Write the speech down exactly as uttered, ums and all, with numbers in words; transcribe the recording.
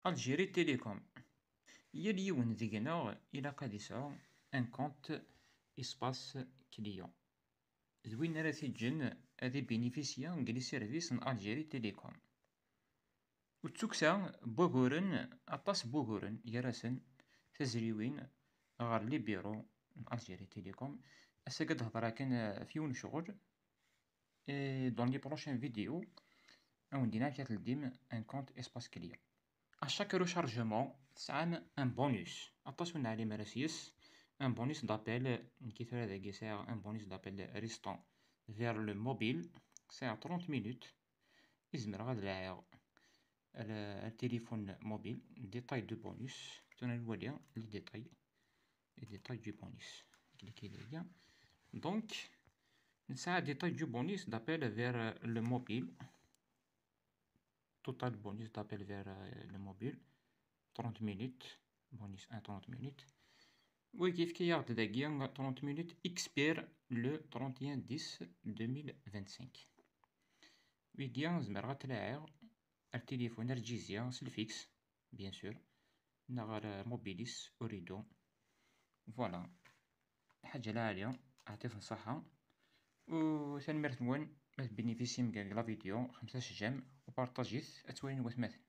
Algérie Télécom. Yal yiwen deg-neɣ ilaq ad isɛu un compte espace client. D win ara t-iǧǧen ad ibinifisya deg les services n Algérie Télécom. U d tukksa n wuguren, aṭas n wuguren, gar-asen tazriwin ɣer les bureaux n Algérie Télécom. Ass-agi ad d-hedreɣ kan, eh, ɣef yiwen n ccɣel. Et dans les prochaines vidéos, ad wen-d-iniɣ amek ad teldim un compte espace client. À chaque rechargement, tesɛam un bonus. Aṭas ur neɛlim ara s-yes. Un bonus d'appel, nekki tura dagi sɛiɣ un bonus d'appel restant vers le mobile, sɛiɣ trente minutes. I zemreɣ ad laɛiɣ ar, ar téléphone mobile. Détail du bonus. Tura nwali les détails. Les détails du bonus. Cliquez dagi. Donc, nesɛa détail du bonus d'appel vers, euh, le mobile. Total bonus d'appel vers, euh, le mobile. Trente minutes. Bonus un, trente minutes. Wagi yefka-yaɣ-d dagi trente minutes, expire le trente et un dix deux mille vingt-cinq. Wagi zemreɣ ad t-laɛiɣ ar téléphone, ar lǧizya, s le fixe, bien sûr, neɣ ar Mobilis, Ooredoo. Voilà. Lḥaǧa lɛali, ɛṭit nṣaḥa. U tanemmirt-nwen, ma tbinifisim deg la vidéo, xemsa s j'aime, u partajit, ad twalin watmaten.